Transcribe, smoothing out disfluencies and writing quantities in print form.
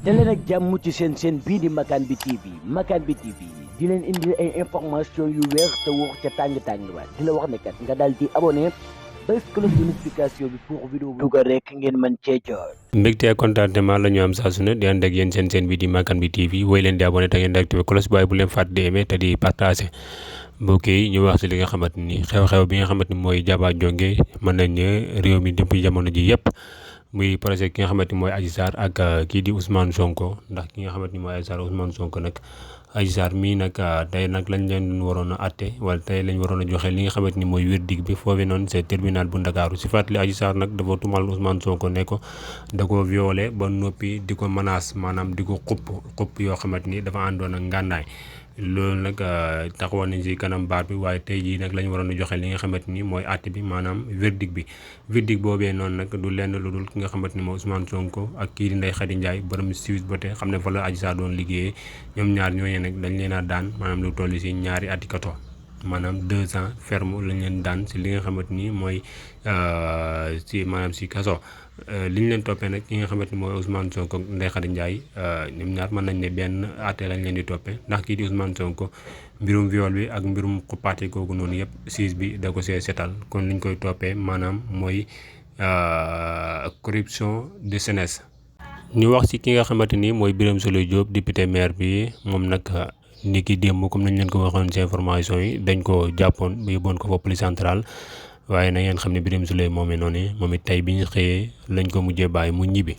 daleen ak jàmm ci seen bii di Makane bi TV Makane bi TV di leen indi ay information yu wér te wóor ca tàng-tàng ba di la wax ne kat nga daal di abonné bés cloche de notification bi pour vidéo bu dugal rek ngeen mën cee jot. mbégte ak contentement la ñu am saa su ne di ànd ak yéen seen bi di Makane bi TV woy leen di abonné te ngeen di activé cloche bi waaye bu leen fàtte di aimer te di partager. mbokk yi ñu wax si li nga xamante ni xew-xew bi nga xamante ni mooy Jaba Jonge mën nañ ne réew mi depuis jamono ji yëpp muy projet ki nga xamante ni mooy Adji Sarr ak kii di Ousmane Sonko ndax ki nga xamante ni mooy Adji Sarr Ousmane Sonko nag Adji Sarr mii nag tey nag lañ leen waroon a atte wala tey lañ waroon a joxe li nga xamante ni mooy verdict bi foofee noonu c'est tribunal bu Ndakaaru si fàttali Adji Sarr nag dafa tumal Ousmane Sonko ne ko da ko violé ba noppi di ko menace maanaam di ko xupp yoo xamante ni dafa àndoon ak ngànnaay loolu nag taxawoon nañ si kanam baat bi waaye tey jii nag la ñu waroon a joxe li nga xamante ni mooy àtte bi maanaam verdict boobee noonu nag du lenn lu dul ki nga xamante ni mooy Ousmane Sonko ak kii di Ndeye Khady Ndiaye borom Sweet Beauté xam ne fa la Adji Sarr doon liggéeyee ñoom ñaar ñooñu nag dañ leen a daan maanaam lu toll si ñaari ati kaso maanaam 2 ans ferme lañ leen daan si li nga xamante ni mooy si maanaam si kaso li ñu leen toppee nag ki nga xamante ni mooy Ousmane Sonko ak Ndeye Khady Ndiaye ñoom ñaar mën nañ ne benn àtte lañ leen di toppee ndax kii di Ousmane Sonko mbirum viol bi ak mbirum xuppaate googu noonu yëpp siis bi da ko see setal kon liñ koy toppee maanaam mooy corruption de jeunesse. ñu wax ci ki nga xamante ni mooy Birame Souleye Diop député maire bi moom nag ni ki démb comme nañ leen ko waxoon ci information yi dañ ko jàppoon ba yóbboon ko fa police centrale waaye na ngeen xam ne Birame Souleye moomee noonu moom it tey bi ñu xëyee lañ ko mujjee bàyyi mu ñibbi.